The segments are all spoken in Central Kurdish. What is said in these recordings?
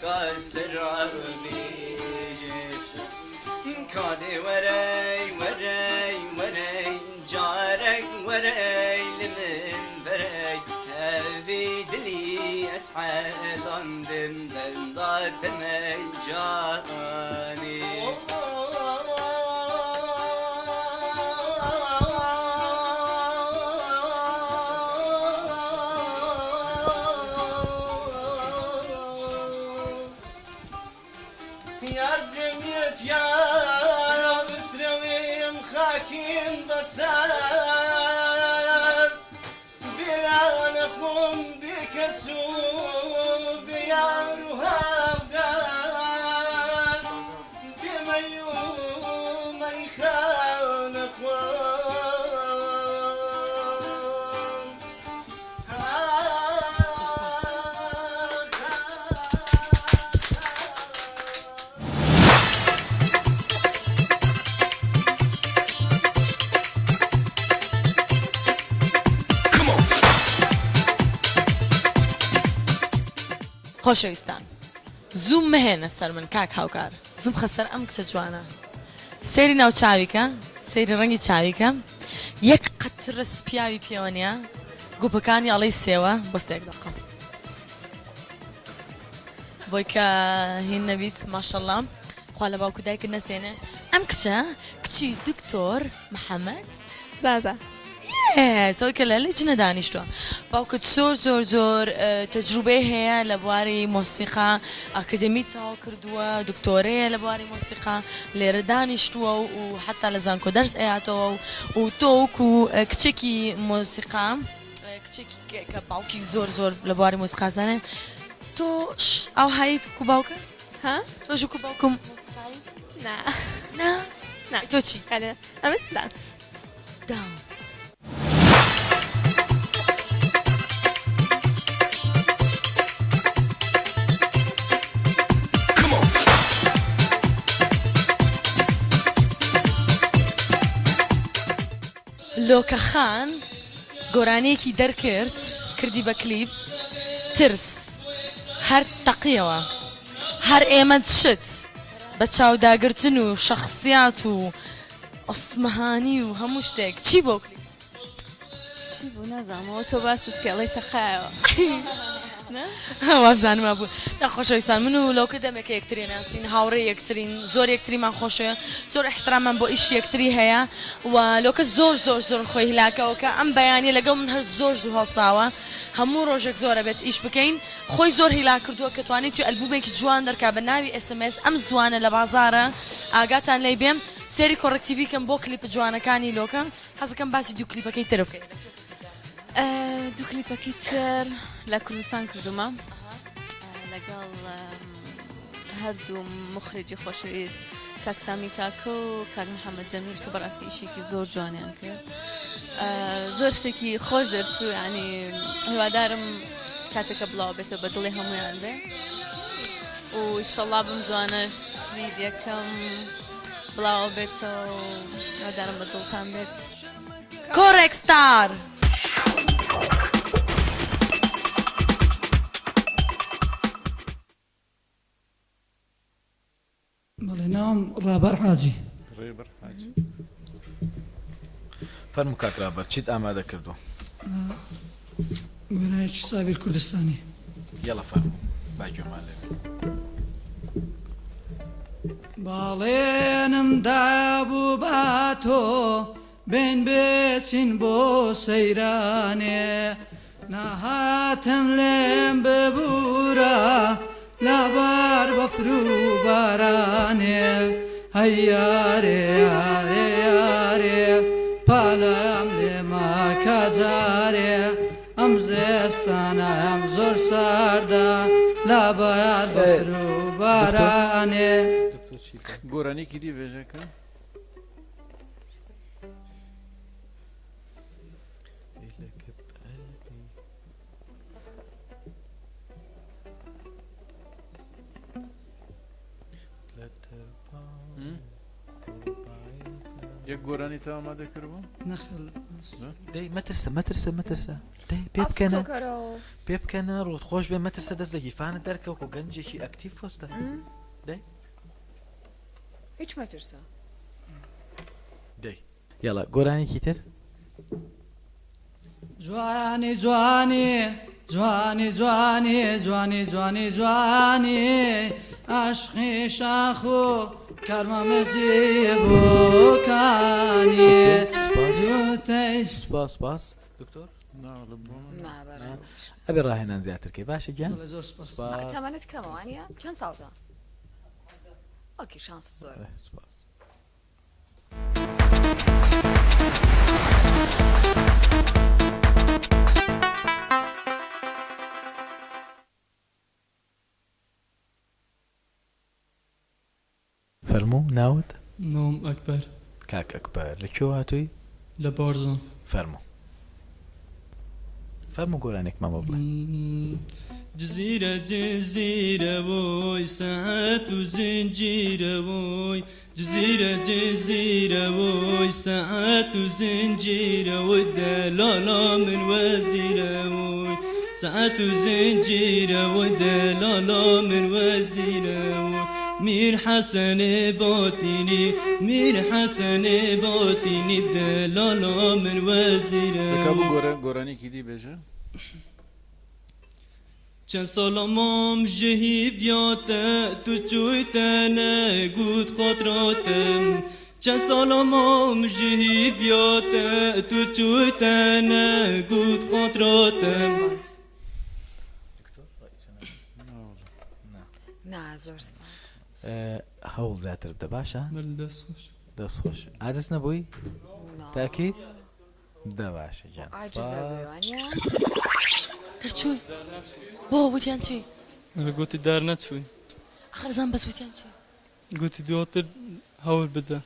كسرابي كادي وراي وراي وراي جارك وراي لمن براي هذي دلي أسعد عندم بندات جاني. يا زميت يا بسرويم خاكين بسار بلا نقوم بكسوب يا رهاب بميوم يخانقون. خۆشەویستان زوو مەهێنە سەر من کاک هاوکار، زوو بخە سەر ئەم کچە جوانە، سەیری ناو چاوی کە، سەیری ڕەنگی چاوی کە، یەک قەترە سپیاوی پێوە نییە، گوپەکانی ئەڵێی سێوە، بۆستە یەک دەقە بۆی کە هین نەبیت. ماشەڵڵا خوا لە باوک و دایکت نەسێنێ. ئەم کچە کچی دکتۆر محەمەد زازا. یێس ئەوەی کە لە لیجنە دانیشتووە. باوکت زۆر زۆر زۆر تەجروبەی هەیە لە بواری مۆسیقا، ئاکادمی تەواو کردووە، دکتۆرەیە لە بواری مۆسیقا، لێرە دانیشتووە و حەتا لە زانکۆ دەرس ئەیاتەوە و تۆ وەکو کچێکی مۆسیقا، کچێکی کە باوکی زۆر زۆر لە بواری مۆسیقا زانێ، تۆش ئاوهایت وەکو باوکت؟ ها؟ تۆش وەکو باوکم مۆسیقایت؟ نا. نا؟ نا. تۆ چی؟ ئەمن دانس. دانس. لۆکە خان گۆرانیەکی دەرکرد کردی بە کلیپ ترس هەر تەقیەوە هەر ئێمەت شت بە چاوداگرتن و شەخسیات و ئەسمەهانی و هەموو شتێک چی بۆ کلیپ؟ چی بوو نازانم ئەوە تۆ باست کە ئەڵێی تەقایەوە وابزانم وابوو. نا خۆشەویستان من و لۆکە دەمێکە یەکتری ناسین هاوڕێی یەکترین زۆر یەکتریمان خۆشەوێ زۆر ئیحتراممان بۆ ئیشی یەکتری هەیە و لۆکە زۆر زۆر زۆر خۆی هیلاکەوە کە ئەم بەیانیە لەگەڵ من هەر زۆر زوو هەڵساوە هەموو ڕۆژێک زۆر ئەبێت ئیش بکەین خۆی زۆر هیلاک کردووە کە توانیتی ئەلبومێکی جوان دەرکا بە ناوی SMS ئەم زووانە لە بازاڕە ئاگاتان لێی بێ سەیری کۆڕەک تیڤی کەم بۆ کلیپە جوانەکانی لۆکە حەزەکەم باسی دوو کلیپەکەی تر بکەی. دوو کلیپەکەی تر لە کوردستان کردومە لەگەڵ هەردوو مخرجی خۆشەویست کاک سامی کاکە و کاک محەممەد جەمیل کە بەڕاستی ئیشێکی زۆر جوانیان کرد زۆر شتێکی خۆش دەرچوو ینی هیوادارم کاتێکە بڵاو بێتەوە بە دڵی هەمویان بێ و ئیشەڵا بم زوانەش سیدیەکەم بڵاوە بێتەوە و هیوادارم بە دڵتان بێت. کۆڕێک ستار. بەڵێ ناوم ڕابەر حاجی. ڕێبەر حاجی. فەرموو کاک ڕابەر چیت ئامادە کردووە؟ گۆرانیەکی سابیر کوردستانی. یەڵا فەرموو با گوێمان لێ بێ. بەڵێنم دابوو بە تۆ بێین بچین بۆ سەیرانێ نەهاتن لێم ببورە لەبەر بەفر و بارانێ هەی یارێ یارێ یارێ پەلەم لێ مەکە جارێ ئەم زستانەم زۆر ساردە لەبەر بەفر و بارانێ. گۆرانیەکی دی بێژەکە. یەک گۆرانی تا ئامادە کردبوو نەخێر. دەی مەترسە مەترسە مەترسە دەی. پێ بکەنە کۆکەرەوە. پێ بکەنە ڕووت خۆش بێ مەترسە دەست لە گیرفانت دەرکە وەکو گەنجێکی ئەکتیڤ وەستە دەی هیچ مەترسە. دەی یاڵا گۆرانیکی تر. جوانی جوانی جوانی جوانی جوانی جوانی جوانی عەشقی شاخ و کارمە مەزی بۆکانی جوتەی سپاس سپاس دکتۆر ئەبێ ڕاهێنان زیاتر کەی باشە گیان زۆر سپاس تەمەنت کەمە وانە چەند ساڵتە ئۆکی شانست زۆر سپاس فەرموو ناوت؟ ناوم ئەکبەر. کاک ئەکبەر لە کوێوە هاتووی؟ لە بارزان. فەرموو فەرموو گۆرانیەکمان بۆ بڵێ. جزیرە جزیرە وۆی سەعات و زنجیرە وۆی جزیرە جزیرە وۆی سەعات و زنجیرە وۆی دەلالا من وەزیرە وۆی سەعات و زنجیرە وۆی دەلالا من وەزیرە وۆی میر حەسەنێ باتینی میر حەسەنێ باتینی دەلالا من وەزیرە دەکا بگۆرە گۆرانیکی دی بێژە. چەند ساڵە مام ژ هیڤیا تە تو چووی تە نەگوت خاتراتم چەند ساڵە مام ژ هیڤیا تە تو چووی تە نەگوت خاتراتم. نا زۆر سپاس. هەوڵ زیاتر بدە باشە. دەست خۆش. دەست خۆش. عاجز نەبووی؟ تاکید؟ دە باشە گیان عاجز ئەبێ سپاس. وانیە؟ دەرچووی بۆ وتیان چی؟ گوتی دەرنەچووی. ئاخر ئەزانم بەس وتیان چی؟ گوتی دواتر هەوڵ بدە.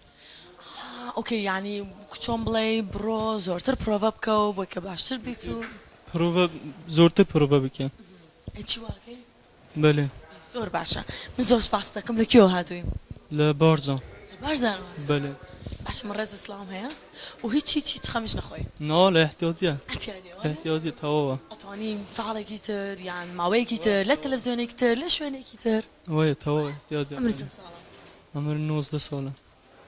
ئۆکەی یانی چۆن بڵێی بڕۆ زۆرتر پرۆڤە بکە و بۆی کە باشتر بیت و. پرۆڤە زۆرتر پرۆڤە بکە. ئەی چی واکەی؟ بەلێ. زۆر باشە من زۆر سپاست دەکەم لە کوێوە هاتووی؟ لە بارزان. لە بارزانەوە هاتووی؟ بەلێ. باشە من ڕێز و سڵاوم هەیە و هیچ هیچ هیچ خەمیش نەخۆی. نا لە ئیحتیاتیە. ئیحتیادیە وانیە؟ ئیحتیادیە تەواوە. ئەتوانی ساڵێکی تر یان ماوەیەکی تر لە تەلەفزیۆنێکی تر لە شوێنێکی تر. وایە تەواو ئیحتیادیە. عەمرت چەند ساڵە؟ عەمرم 19 ساڵە.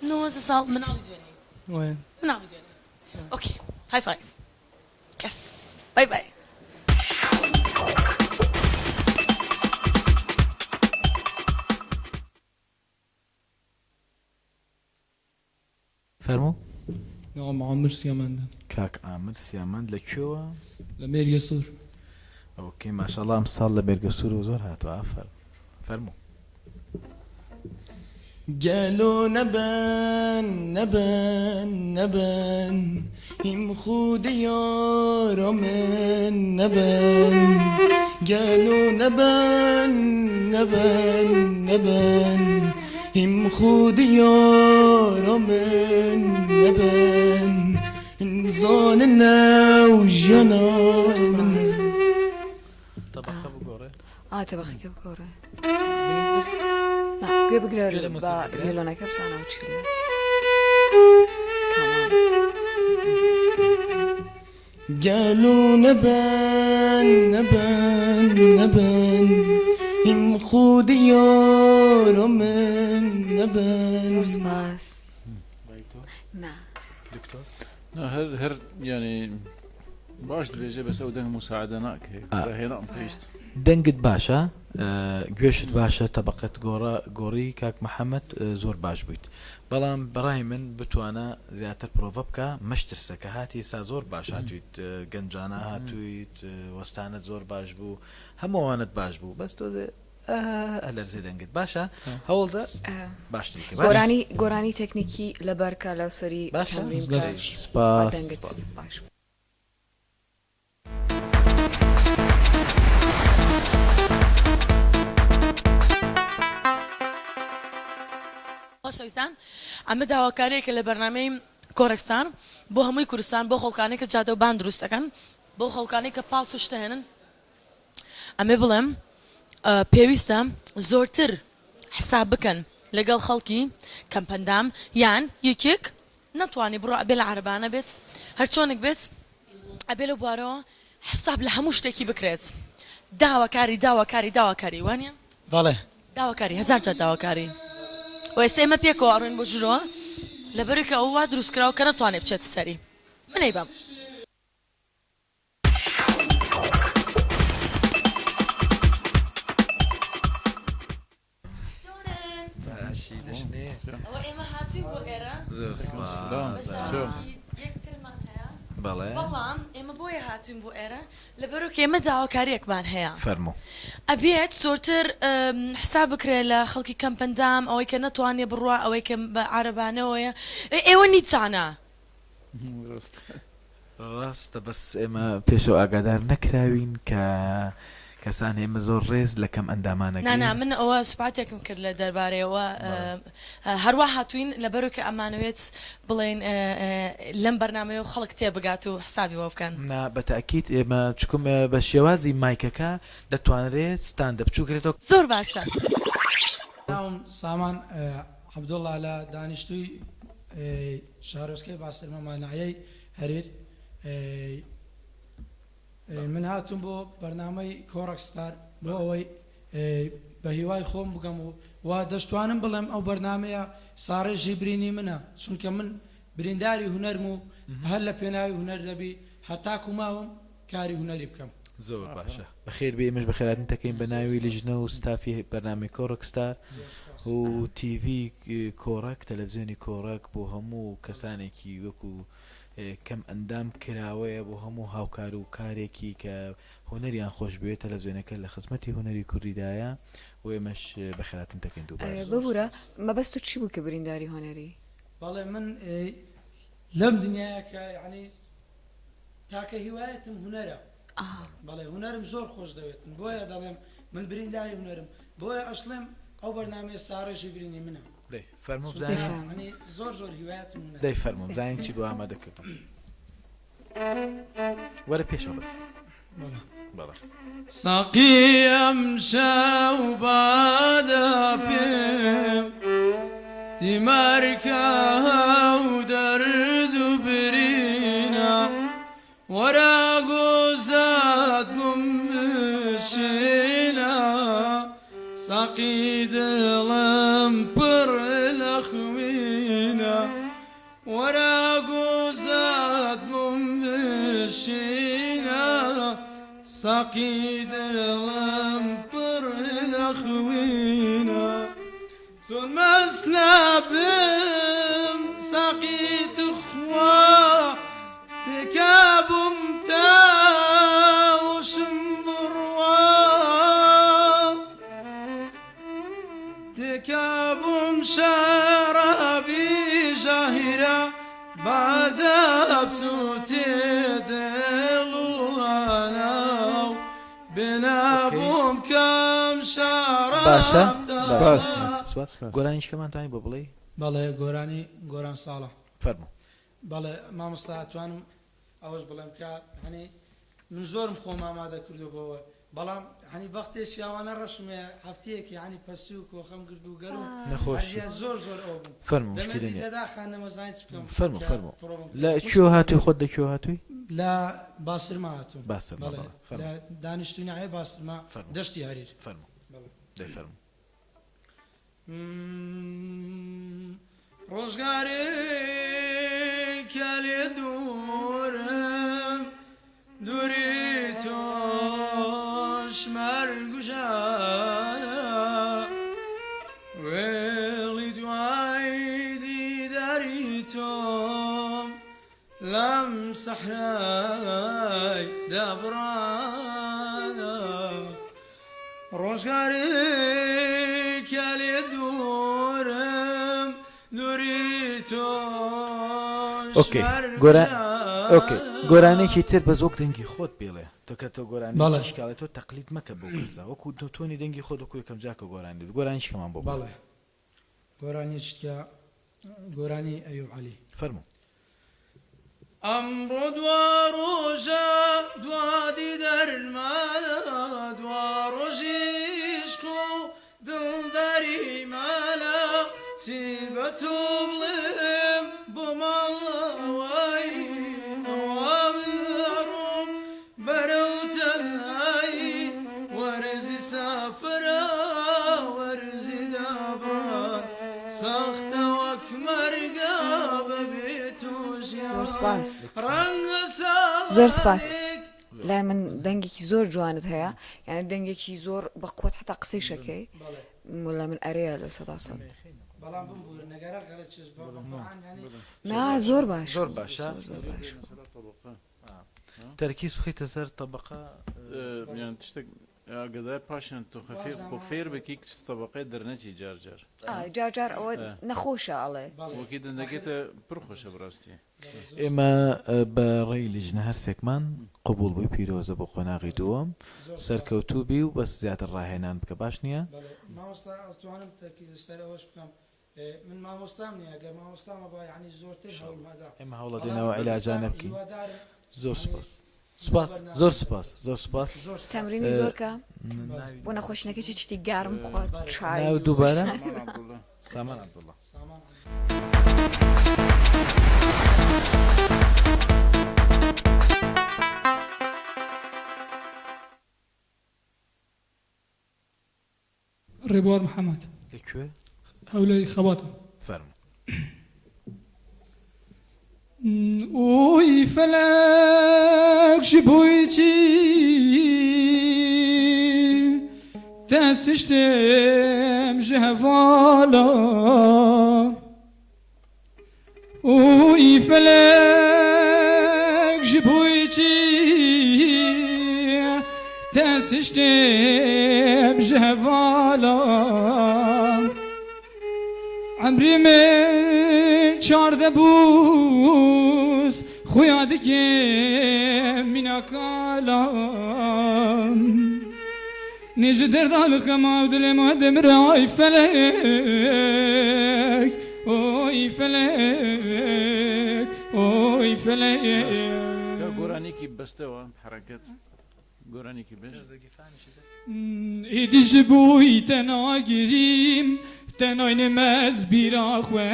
19 ساڵ مناڵی دوێنێی. وایە. مناڵی دوێنێ. ئۆکەی های فایڤ. یەس بای بای. فەرموو. ناوم عامر سیامەندە. کاک عامر سیامەند لە کوێوە؟ لە مێرگەسوور. ئۆکەی ماشاءاللە ئەمساڵ لە مێرگەسوورەوە زۆر هاتووە ئافەرم. فەرموو. گەلۆ نەبەن نەبەن نەبەن هیم خودی یارا من نەبەن گەلۆ نەبەن نەبەن نەبەن هیم خودی یارا من نەبەن زانن ئەو ژیانا زۆر من سپاس. تەبەقە بگۆڕێ. ئا تەبەقەکە بگۆڕێ. نا گوێ بگرە گوێ لە بە مۆسیقا بگرە. ڤیۆلۆنەکە بزانەوە چی لێ. کامان. گەلۆ نەبەن نەبەن نەبەن هیم خودی یارا من نەبەن. زۆر سپاس. نا. دکتۆر؟ نا هەر هەر یانی باش دەبێژێ بەس ئەو دەنگ موساعدە ناکەی ڕاهێنان پێویست. دەنگت باشە گوێشت باشە تەبەقەت گۆڕە گۆڕی کاک محمد زۆر باش بوویت بەڵام بەڕای من بتوانە زیاتر پرۆڤە بکە مەشترسە کە هاتی ئێستا زۆر باش هاتوویت گەنجانە هاتوویت وەستانت زۆر باش بوو هەموو ئەوانەت باش بوو بەس تۆزێ ئەلەرزێ دەنگت باشە هەوڵدە باشتری کە باشە گۆرانی گۆرانی تەکنیکی لەبەرکە لەوسەری باشە تەمرین بکە با سپاس دەنگت سپاس. باش. خۆشەویستان ئەمە داواکاریەکە لە بەرنامەی کۆرەکستان بۆ هەمووی کوردستان بۆ خەڵکانێک کە جادە و بان دروست دەکەن بۆ خەڵکانێک کە پاس و شتە هێنن ئەمێ بڵێم پێویستە زۆرتر حساب بکەن لەگەڵ خەڵکی کەمپەندام یان یەکێک نەتوانی بڕۆ ئەبێ لە عەرەبانە بێت هەرچۆنێک بێت ئەبێ لەو بوارەوە. حساب لە هەموو شتێکی بکرێت. داواکاری داواکاری داواکاری وانیە؟ بەڵێ. داواکاری هەزار جار داواکاری و ئێستا ئێمە پێکەوە ئەڕۆین بۆ ژوورەوە لەبەرئەوەی کە ئەو وا دروست کراوە کە نەتوانێت بچێتە سەری من ئەیبەم. چۆنن؟ باشی دەشنێ. ئەوە ئێمە هاتوین بۆ ئێرە. زۆر سوپاس. بەشدارێکی یەکترمان هەیە. بەڵێ. بەڵام ئێمە بۆیە هاتوین بۆ ئێرە لەبەرئەوەی کە ئێمە داواکاریەکمان هەیە. فەرموو. ئەبێت زۆرتر حساب بکرێ لە خەڵکی کەمپەندام ئەوەی کە نەتوانێ بڕوا ئەوەی کە بە عارەبانەوەیە ئێوە نیتانە. ڕاستە بەس ئێمە پێشەوە ئاگادار نەکراوین کە کەسان ئێمە زۆر ڕێز لە کەم ئەندامان نا نا ئەگرین. من ئەوە سوپاتێکم کرد لە دەربارەیەوە هەروا هاتوین لەبەرو کە ئەمانەوێت بڵێین لەم بەرنامەیەوە خەڵک تێبگات و حسابی بۆ بکەن. نا بە تەئکید ئێمە چکم بە شێوازی مایکەکە دەتوانرێت ستاندە بچوکرێتەوە. زۆر باشە. ناوم سامان عەبدوڵا لە دانیشتووی شارۆچکەی باسترمە مانعیەی هەریر. من هاتووم بۆ بەرنامەی کۆڕەک ستار بۆ ئەوەی بە هیوای خۆم بگەم و و دەشتوانم بڵێم ئەو بەرنامەیە ساڕێژی برینی منە چونکە من برینداری هونەرم و هەر لە پێناوی هونەر دەبی هەتاکو ماوم کاری هونەری بکەم. زۆر باشە بەخێر بێی ئێمەش بەخێرهاتنت دەکەین بە ناوی لیژنە و ستافی بەرنامەی کۆڕەک ستار و تیڤی کۆڕەک تەلەفزیۆنی کۆڕەک بۆ هەموو کەسانێکی وەکو کەم ئەندام کراوەیە بۆ هەموو هاوکار و کارێکی کە هونەریان خۆش بوێت تەلەفزیۆنەکە لە خزمەتی هونەری کوردیدایە و ئێمەش بەخێرهاتنت دەکەین دووبارە. ببورە مەبەستت چی بوو کە برینداری هونەری؟ بەڵێ من لەم دنیایە کە یەعنی تاکە هیوایەتم هونەرە بەڵێ هونەرم زۆر خۆش دەوێتن بۆیە دەڵێم من برینداری هونەرم بۆیە ئەشڵێم ئەو بەرنامەیە ساڕێژی برینی منە. دەی فەرموو بزانین. زۆر زۆر هیوایەتم هونەرە. دەی فەرموو بزانین چی بۆ ئامادە کردوون. وەرە پێشەوە بەس. بەڵێ. ساقی ئەمشەو بادە پێم تیمارکە ئەو دەرد و برینە وەرە گۆزات بم بشینە ساقی دڵم پڕ لە خوینە وەرە گۆزات بم بشینە ساقی دڵم پڕ لە خوینە چۆن مەست نابم ساقی تخوا تێکابووم تا هۆشم بڕوا تێکابووم شەرابی ژاهیرە باجە بسووتێ دڵ و هەناو بێنابووم کەم شەراب باشە سپاس. سپاس گۆرانیشکەمان توانی بۆ بڵێی؟ بەڵێ گۆرانی گۆران ساڵح. فەرموو. بەڵێ مامۆستا ئەتوانم ئەوەش بڵێم کە یانی من زۆرم خۆم ئامادە کردوە بۆوە بەڵام یانی بەختێکی ئەوانە ڕەشم هەیە هەفتەیەک یانی پەسی و کۆخەم گرت و گەرم نەخۆشی هەرگیان زۆر زۆر ئەوە بووم فەرموو دەمێ مشکلە دیت نیە لە داخان نەمەزانی چ بکەم فەرموو کە فەرموو پڕۆڤەم لە کردوە کوێ هاتووی خۆت لە کوێ هاتووی؟ لە باسترما هاتووم باسترما بەڵێ بەڵێ لە فەرموو دانیشتووی ناحیەی باسترما فەرموو دەشتی هەریر فەرموو بەڵێ. دەی فەرموو. ڕۆژگارێ کە لێ دوورم دووری تۆش مەرگ و ژانە وێڵی دوای دیداری تۆم لەم سەحرای دابڕانە ڕۆژگارێ کە لێ دوورم دووری تۆش ئۆکەی گۆرا ئۆکەی گۆرانێکی تر بەس وەک دەنگی خۆت بیڵێ تۆ کە تۆ گۆرانی بەڵێ. شکاڵێ تۆ تەقلید مەکە بەو کەسە وەکو تۆ تۆنی دەنگی خۆت وەکو یەکەم جار کە گۆرانی دەوت گۆرانیشکەمان بۆ بڵێ. بەڵێ گۆرانیەکی تکە گۆرانی ئەیوب عەلی. فەرموو. ئەمڕۆ دوا ڕۆژە دوا دیدارمانە دوا ڕۆژی عیشق و دڵداریمانە چی بە تۆ بڵێم بۆ ماڵئاوایی ئەوا من ئەڕۆم بەرەو. زۆر سپاس زۆر سپاس لای من دەنگێکی زۆر جوانت هەیە یعنی دەنگێکی زۆر بە قوت حتا قسەی شەکەی لە من ئەرەیە لە سەدا سەد نا زۆر باش زۆر باشە زۆر باش تەرکیز بخەیتە سەر تەبەقە. یان تشتێک ئاگادار پاشان تۆ خەفی خۆ فێر بکی کچ تەبەقەی دەرنەچی جار جار. ئا جار جار ئەوە نەخۆشە ئەڵێ. وەکی دەنگەکەتە پڕ خۆشە بەڕاستی. ئێمە بە ڕێی لیژنە هەرسێکمان قبوڵ بووی پیرۆزە بۆ قۆناغی دووەم سەرکەوتوو بی و بەس زیاتر ڕاهێنان بکە باش نییە؟ بەڵێ مامۆستا ئەتوانم تەرکیز لەسەر ئەوەش بکەم من مامۆستام نیە گەر مامۆستام هەبا یانی زۆرتر هەوڵم ئەدا ئێمە بەڵام هەوڵەدەینەوە عیلاجانە دەبستان بکەین هیوادارم زۆر یانی سوپاس بۆ سوپاس زۆر بەرنامەکە سوپاس زۆر سوپاس زۆر سوپاس تەمرینی زۆر کە بۆ نەخۆشینەکەی چی چیتی گارم بخوارد بەڵێ چای ناو دووبارە سامان عەبدوڵا. سامان عەبدوڵا. سامان عەبدوڵا. ڕێبوار محەمەد. لە کوێ؟ هەولێری خەباتم. فەرموو. ئۆی فەلەک ji بۆی چی تەسشتم ji hevala ئۆی فەلەک ji بۆی چی تەسشتم ji hevala عەمری من چاردە بووس خویا دکێ مینا کالام نێژ دەردا لە خەما و دلێ ما دەمرە ئای فەلەک ئۆی فەلەک ئۆی فەلەک. کاک گۆرانیکی بەستەوە حەرەکەت گۆرانیکی بێژ. ئیدی ji بۆی تە ناگریم تە ناینم ez bîra xwe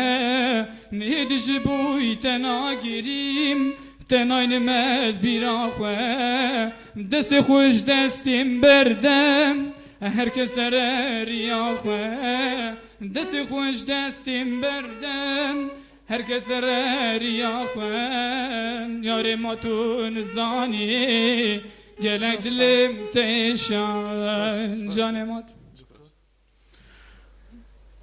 ئیدی ji بۆی تە ناگریم تە ناینم ez bîra xwe دەستێ خۆش دەستیم بەردەم هەر کەس سەرە رییا خۆ دەستێ خۆش دەستیم بەردەم هەر کەس سەرە رییا خۆ یارێ ما تۆ نزانی گەلەک زۆر سپاس. دلم تێشان جانێ ما تۆ.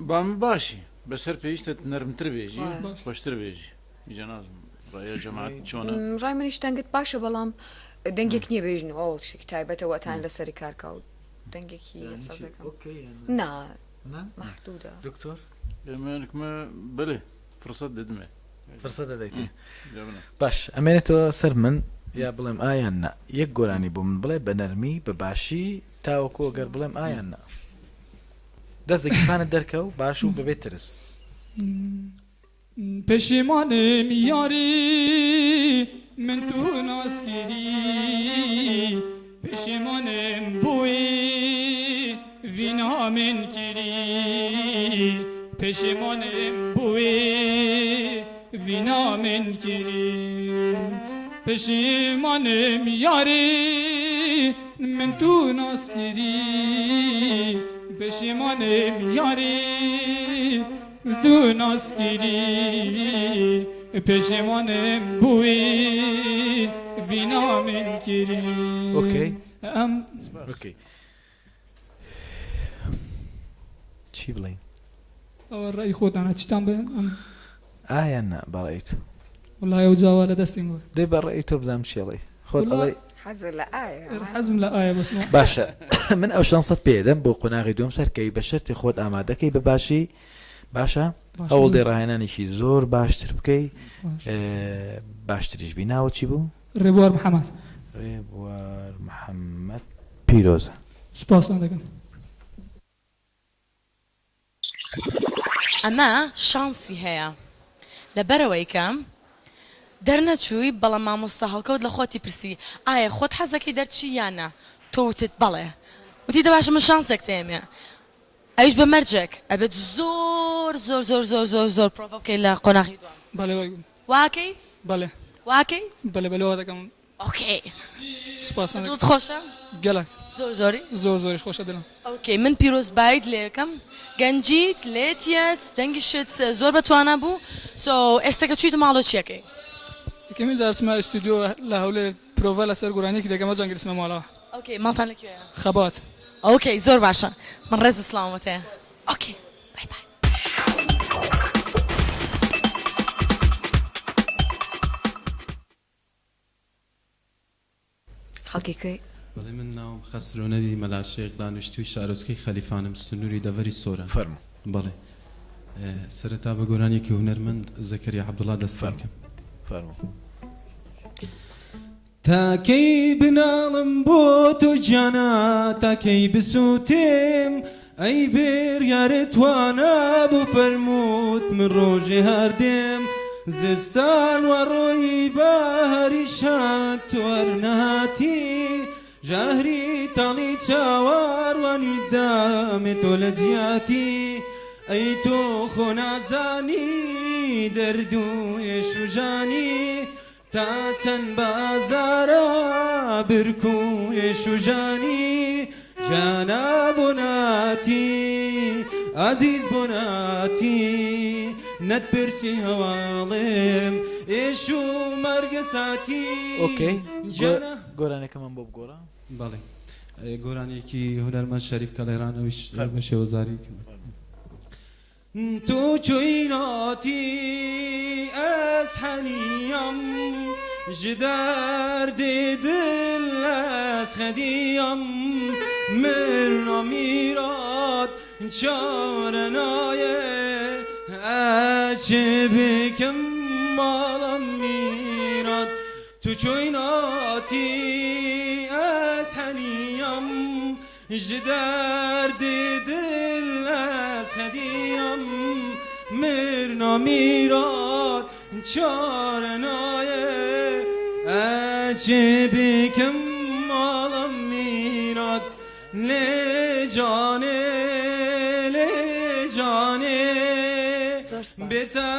با من باشی بەسەر پێویستت نەرمتر بێژی وایە. باش. خۆشتر بێژی ئیجا نازم ڕایە جەماعەت چۆنە؟ ڕای منیش دەنگت باشە بەڵام دەنگێک نییە بێژن ئەو شتێکی تایبەتە وەتان لەسەری کارکە و دەنگێکی یانی چی سازەکەم ئۆکەی یان نا نا؟ مەحدودە. دکتۆر؟ ئێمە بەلێ فرسەت دەدمێ. فرسەت دەدەیتێ جا بنە. باش ئەمێنێتەوە سەر من یا بڵێم ئا یان نا یەک گۆرانی بۆ من بڵێ بە نەرمی بە باشی تاوەکو گەر بڵێم ئا یان نا دەست لە گیرفانت دەرکە و باش و بەبێ ترس. پەشیمانم یاری من تو ناس کری پەشیمانم بووی ڤینا من کری پەشیمانم بووی ڤینا من کری پەشیمانم یاری من تو ناس کری پەشیمانم یاری تو ناس کری پەشیمانم بووی ڤینا من کری ئۆکەی ئەم ئۆکەی چی بڵێین؟ ئەوە ڕای خۆتانە چیتان بڵێن ئەم ئا یان نا بە ڕەئی تۆ؟ وەڵای ئەو جاوا لە دەستیم بوو. دەی بە ڕەئی تۆ بزانم چی ئەڵێی خۆت وەڵا ئەڵێی. حەزت لە ئایە ها؟ حەزم لە ئایە بەس ما. باشە من ئەو شانسەت پێ دەم بۆ قۆناغی دووەم سەرکەوی بە شەرتی خۆت ئامادەکەی بە باشی باشە باشە هەوڵ زۆر. دەی ڕاهێنانێکی زۆر باشتر بکەی باش. باشتریش بی ناوت چی بوو؟ ڕێبوار محەمەد. ڕێبوار محەمەد پیرۆزە. سوپاستان دەکەم. ئەمە شانسی هەیە لەبەرئەوەی کە دەرنەچووی بەڵام مامۆستا هەڵکەوت لە خۆتی پرسی ئایا خۆت حەزەکەی دەرچی یان نا تۆ وتت بەڵێ وتی دە باشە من شانسێک تێمێ ئەویش بە مەرجێک ئەبێت زۆر زۆر زۆر زۆر زۆر زۆر پرۆڤە بکەیت لە قۆناغی دووەم. بەڵێ وای گوت. واکەیت؟ بەڵێ. واکەیت؟ بەلێ بەلێ وا دەکەم. ئۆکەی. سوپاستان دەکەم. دڵت خۆشە؟ گەلەک. زۆر زۆریش؟ زۆر زۆریش خۆشە دلم. ئۆکەی من پیرۆزبایت لێکەم گەنجیت لێتیەت دەنگیشت زۆر بەتوانا بوو سۆ ئێستا کە چویتە ماڵەوە چیەکەی؟ یەکەمین جار چمە ئیستودیۆ لە هەولێر پرۆڤە لەسەر گۆرانیەکی دەکەم ئەوجا گەرچمە ماڵەوە. ئۆکەی ماڵتان لە کوێیە؟ خەبات. ئۆکەی زۆر باشە من ڕێز و سڵاوم بۆت هەیە ئۆکەی بای بای. خەڵکی کوێی؟ بەڵێ من ناوم خەسرۆ نەبی مەلا شێخ دانیشتووی شارۆچکەی خەلیفانم سنووری دەڤەری سۆران. فەرموو. بەڵێ سەرەتا بە گۆرانیەکی هونەرمەند زەکەریا عەبدوڵا دەست پێ دەکەم. فەرموو. تا کەی بناڵم بۆ تۆ گیانە تا کەی بسووتێم ئەی بریارت وا نەبوو فەرمووت من ڕۆژێ هەر دێم زستان وا ڕۆیی بەهاریش هات تۆ هەر نەهاتی ژەهری تاڵی چاوەڕوانی دامێ تۆ لە جیاتی ئەی تۆ خۆ نازانی دەرد و ئێش و ژانی تا چەند بە ئازارە برک و ئێش و ژانی ژانا بۆ ناتی ئازیز بۆ ناتی نەتپرسی هەواڵێم ئێش و مەرگە ساتی ئۆکەی ژانا. گۆرانیەکەمان بۆ بگۆڕە. بەڵێ گۆرانیەکی هونەرمەند شەریف کەڵێران ئەویش بە شێوەزاری. تۆ چۆی ناتی ئەز حەنیەم ژ دەردێ دل ئەز خەدیەم مرنا میرات چارە نایێ ئەز چ بکەم ماڵم میرات تو چۆی ناتی ئەز حەنیەم ژ دەردێ دل ئەز خەدیەم مرنا میرات چارە نایێ ئەز چ بکەم ماڵم میرات لێ جانێ لێ جانێ زۆر سپاس. بێتە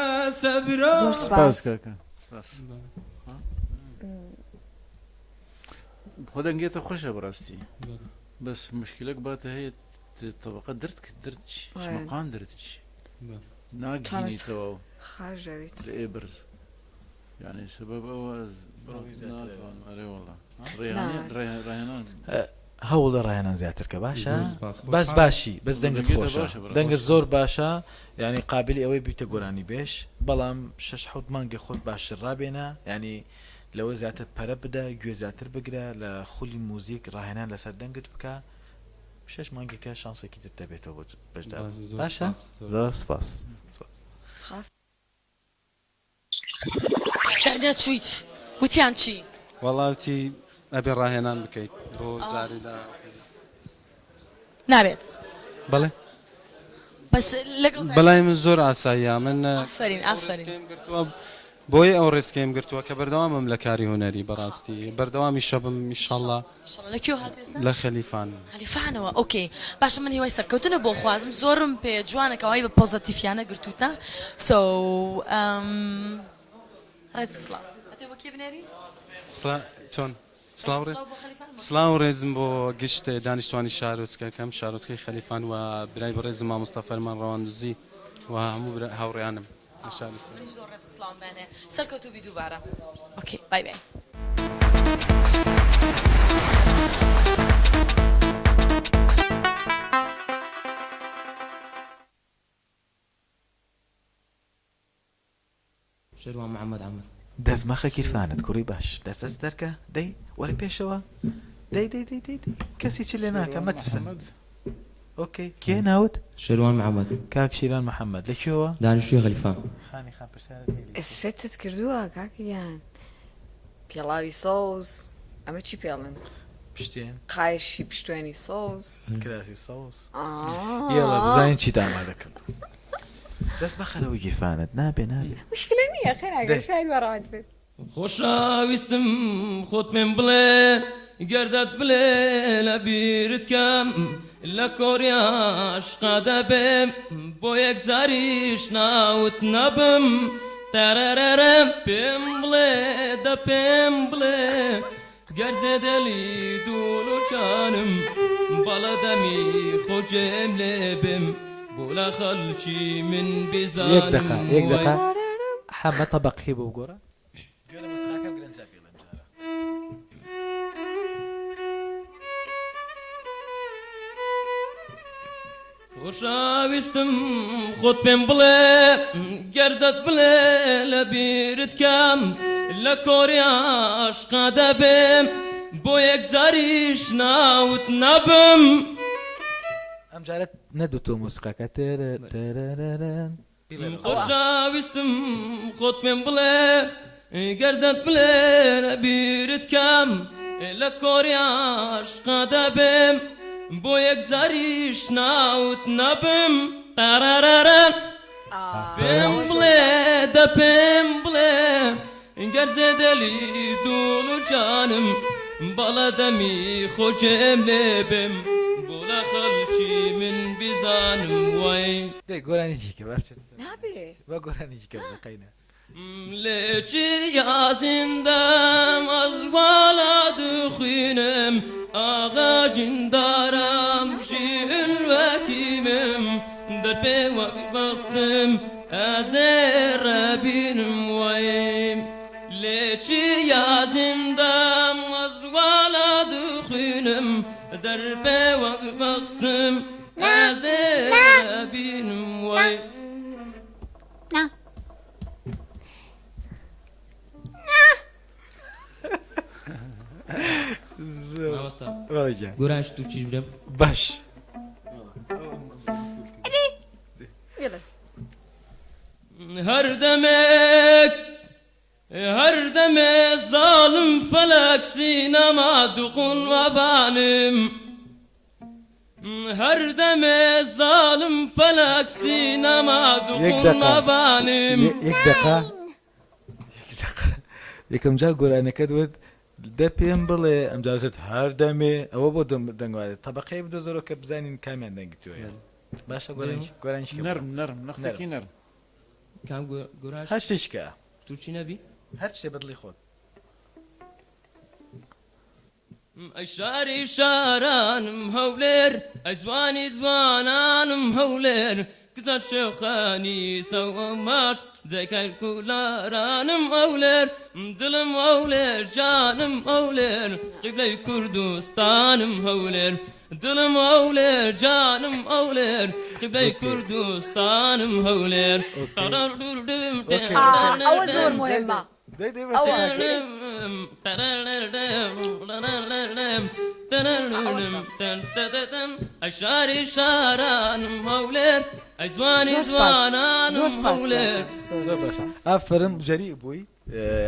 سەبرا. زۆر سپاس. سپاس کاکە سپاس. خۆ دەنگێتە خۆشە بەڕاستی بەس مشکلەک باتە هەیە تەبقە درد درد مقام درد ناگینیتەوە خارجەویت لە ئێبرز یعنی سبب ئەوە ئەرێ وەڵا ڕێهێنان هەوڵدە ڕاهێنان زیاتر کە باشە بەس باشی بەس دەنگت خۆشە دەنگت زۆر باشە یعنی قابلی ئەوەی بیتە گۆرانی بێش بەڵام شەش حەوت مانگی خۆت باشتر ڕابێنە یعنی لەوە زیاتر پەرە بدە گوێ زیاتر بگرە لە خولی موزیک ڕاهێنان لەسەر دەنگت بکە شەش مانگێکە شانسێکی ترت دەبێتەوە بۆ بەشدار باشە زۆر سپاس سپاس. کە چویت وتیان چی؟ وەڵا وتی ئەبێ ڕاهێنان بکەیت بۆ جاری داهاتوو. نابێت. بەڵێ. بەس لەگەڵ بەلای من زۆر ئاساییە من ئافەرین ئافەرین. گرتووە بۆیە ئەو ڕێسکەیم گرتووە کە بەردەوامم لە کاری هونەری بەڕاستی بەردەوامیش ئەبم ئیشەڵا. ئیشەڵا لە کوێوە هاتووی ئێستا؟ لە خەلیفان. خەلیفانەوە ئۆکەی باشە من هیوای سەرکەوتنت بۆ خوازم زۆرم پێ جوانە کە وای بە پۆزەتیفیانە گرتووتە سۆ ڕێز و سڵاو ئەتوێ بۆ کێ بنێری؟ سڵا چۆن سڵاو ڕێز سڵاو و ڕێزم بۆ گشت دانیشتوانی شارۆچکەکەم شارۆچکەی خەلیفان و برای بەڕێزم مامۆستا فەرمان ڕەواندوزی و هەموو برا هاوڕێیانم لە شاری سەر. منیش زۆر ڕێز و سڵاوم بەیان هەیە سەرکەوتوو بی دووبارە ئۆکەی بای بای. شێروان محمد عەمەر. دەست مەخە گیرفانت کوڕی باش دەست دەست دەرکە دەی وەرە پێشەوە دەی دەی دەی دەی دەی کەس هیچت لێ ناکا مەترسە ئۆکەی کێ ناوت؟ شێروان محمد. کاک شیران محمد لە کوێوە؟ دانیشتووی خەلیفان. خانی خان پرسیارت هەیە لێ ستت کردووە کاکە گیان پێڵاوی سەوز ئەمە چی پێڵن؟ پشتێن قایشی پشتێنی سەوز کراسی سەوز ئا یەڵا بزانین چیت ئامادە کردووە. دەست مەخەرەوە گیرفانت نابێ نابێ. مشکلە نییە خێر ئەگەر دەی. شاید بە ڕات بێت. خۆشەویستم خۆت پێم بڵێ گەردەت بلێ لە بیرت کەم لە کۆریاش قادەبێم بۆ یەکجاریش ناوت نەبم تەرەرەرەم پێم بڵێ دە پێم بڵێ گەر جێدەلی دوول و جانم بەڵە دەمی خۆ جێم لێ بم بۆ لە خەڵکی من یەک دەقە بیزانم یەک دەقە وەی. حەمە تەبەقی بۆ بگۆڕە. گوێ لە مۆسیقاکە. خۆشەویستم خۆت پێم بڵێ گەر دەت بڵێ لە بیرت کەم لە کۆری عاشقا دەبێم بۆ یەکجاریش ناوت نابم. ئەم جارە نەدوتۆ مۆسیقاکە تێرە تێرەرەرەن. خۆشەویستم خۆت پێم بڵێ گەر دەت بڵێ لە بیرت کەم لە کۆری عاشقا دەبێم بۆ یەکجاریش ناوت نابم تارارارا پێم بڵێ دە پێم بڵێ گەر جێ دەلی دوڵ و جانم بەڵە دەمی خۆ جێم لێ بێم بۆ لە خەڵکی من بیزانم وەی. دەی گۆرانی جیکە با بچێتە سەر. نابێ. با گۆرانی جیکە بڵێ قەینە. لێ چیا زیندەم ئەز والا دخوینم ئاغا ژیندارم ژین وەکیمم دەر پێ وەک بەخسم ئەزێ ڕەبینم وەیم لێ چیا زیندەم ئەز والا دخوینم دەر پێ وەک بەخسم ئەزێ ڕەبینم وەی. گۆرانیش تورکیش بلێم باش. هەر دەمێک هەر دەمێ زاڵم فەلەک سینەما دوقون وەبانم هەر دەمێ زاڵم فەلەک سینەما یەک دوقون دەقە وەبانم. یەک دەقە یەک دەقە یەکەم جار گۆرانیەکەت وت دە پێم بڵێ ئەمجار وتت هەر دەمێ ئەوە بۆ دەنگ وایە تەبەقەی بدۆزەرەوە کە بزانین کامیان دەنگی تۆیە باشە گۆرانی گۆرانیش کە بڵێ نەرم نەرم نەختێکی نەرم. کام گۆرانیش؟ هەر شتێکی کە. تورکی نەبی؟ هەر شتێ بە دڵی خۆت. ئەی شاری شارانم هەولێر ئەی جوانی جوانانم هەولێر کچە شێخانی سەوماش جێگای کولارانم هەولێر دڵم هەولێر جانم هەولێر قیبلەی کوردستانم هەولێر دڵم هەولێر جانم هەولێر قیبلەی کوردستانم هەولێر. ئەوە زۆر مهمە. ئەی شاری شارانم هەولێر ئەی جوانی زۆر سپاس زۆر جوانانم سپاس هەولێر. براکەم زۆر زۆر زۆر باشە سپاس. ئافەرم جەریء بووی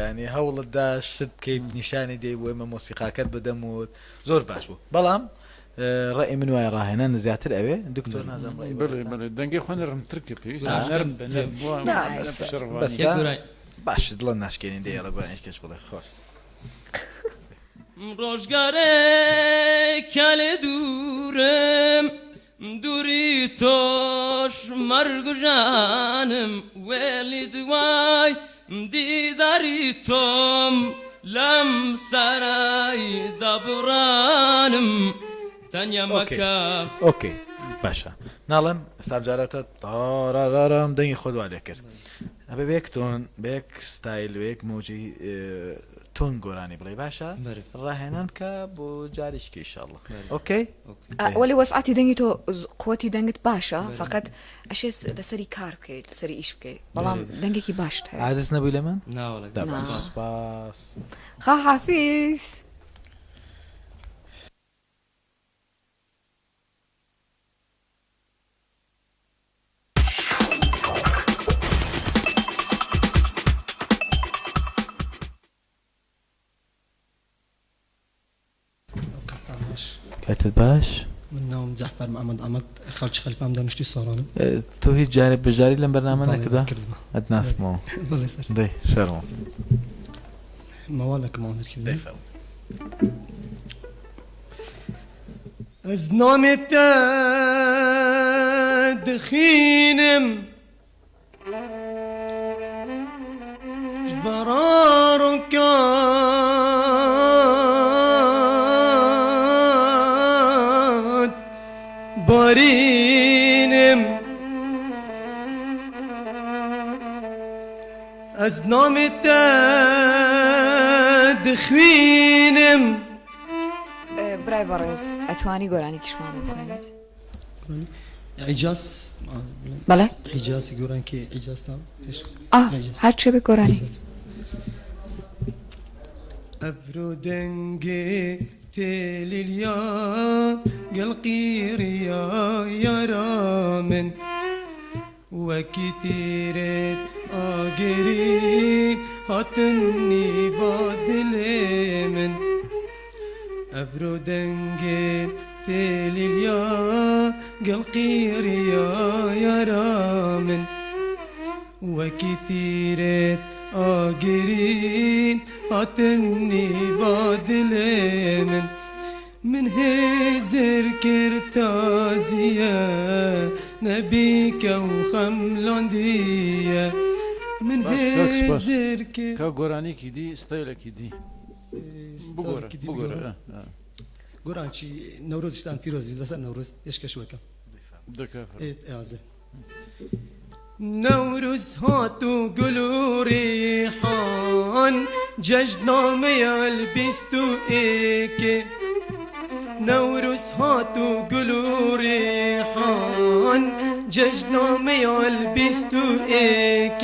یانی هەوڵت دا شت بکەیت نیشانی دەی بۆ ئێمە مۆسیقاکەت بەدەم وت زۆر باش بوو بەڵام ڕەئی من وایە ڕاهێنان زیاتر ئەوێ دکتۆر نازم ڕەئی بەڵێ بەڕێزتان بەڵێ دەنگی خۆ نەرمتر کە پێویستە آه. نەرم بە نەرم بۆ نا نە بەسە شەڕڤانی. بەسە باشە دڵە ناشکێنین دەی ئەڵێ گۆرانیش کەش بڵێ خۆش. ڕۆژگارێ کالێ دوورم دووری تۆش مەرگ و ژانم وێڵی دوای دیداری تۆم لەم سەرای دابڕانم تەنیا ئۆکەی مەکە. ئۆکەی باشە ناڵێم سابجارەتە تارارارام دەنگی خۆت وا لێ کرد ئەبێ بە یەک تۆن بە یەک ستایل بە یەک مۆجی تۆن گۆرانی بڵێ باشە ڕاهێنان بکە بۆ جارێکی ئیشاڵڵا ئۆکەی وەلی وەسعەتی دەنگی تۆ قوتی دەنگت باشە فقط ئەشێ لەسەری کار بکەیت لەسەری ئیش بکەیت بەڵام دەنگێکی باشت هەیە. عاجز نەبووی لە من؟ ناوەڵا سپاس. خواحافیز. کاتت باش. من ناوم جەعفەر محمد ئەحمەد خەڵکی خەلیفان دانیشتووی سۆرانم. تۆ هیچ جارێ بەشداری لەم بەرنامە بەڵێ نەکردووە؟ کردمە. ئەتناسمەوە. بەڵێ سەر. دەی فەرموو. مەوالەکم حازر کردم. دەی فەرموو. ئەز نامێ تە دخینم ژبەڕاڕۆکات بارینم ئەز نامێ تە دخوینم. برای بەڕێز ئەتوانی گۆرانیکیشمان بۆ بخوێنیت؟ حیجاز بەڵێ حیجازی گۆرانکی حیجاز تا پێش ئا هەر چێ بێ گۆرانی. ئەبرۆ دەنگێ تێلیلیا گەل قیریا یارا من وەکی تیرێت ئاگری هاتن نیڤا دلێ من ئەبرۆ دەنگێ تێلیلیا گەل قیریا یارا من وەکی تیرێت ئاگری هاتن نیڤا دلێ من من هێزر کرد تازیە نەبیکە و خەملاندیە من باش کاک سپاس هێزر کرد کاک گۆرانیکی دی ستایلێکی دی بگۆرە ستایلێکی دی بگۆرە بگۆرم گۆرانکی نەورۆزیشتان پیرۆز بیت بەسەر نەورۆز پێشکەش وەکەم دەکا ئێ ئازێ نەورۆز هات و گول و ڕیحان جەژنامەیە 21 نەورۆز هات و گول و ڕیحان جەژنامەیە 21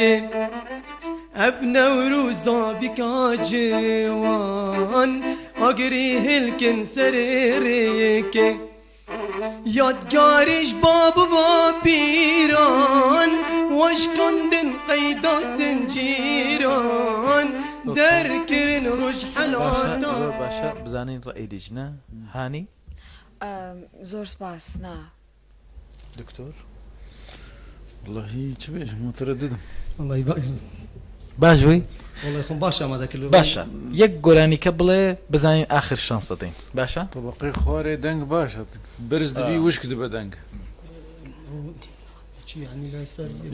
ئەب نەورۆزا بیکا جوان ئاگری هلکن سەرێ ڕێکێ یادگاریش باب و پیران وەشکاندن قەیدا زنجیران دەرکردن ڕۆژ باشە حەلاتان زۆر باشە بزانین ڕەئی لیژنە هانی زۆر سپاس نا. دکتۆر وەڵاهی چ بێژم مترددم. وەڵاهی باش بووی؟ وەڵای خۆم باش ئامادە کردووە. باشە یەک گۆرانیکە بڵێ بزانین ئاخر شانس دەدەین باشە؟ تەبەقەی خوارێ دەنگ باشە بەرز دبی وشک دبە دەنگ.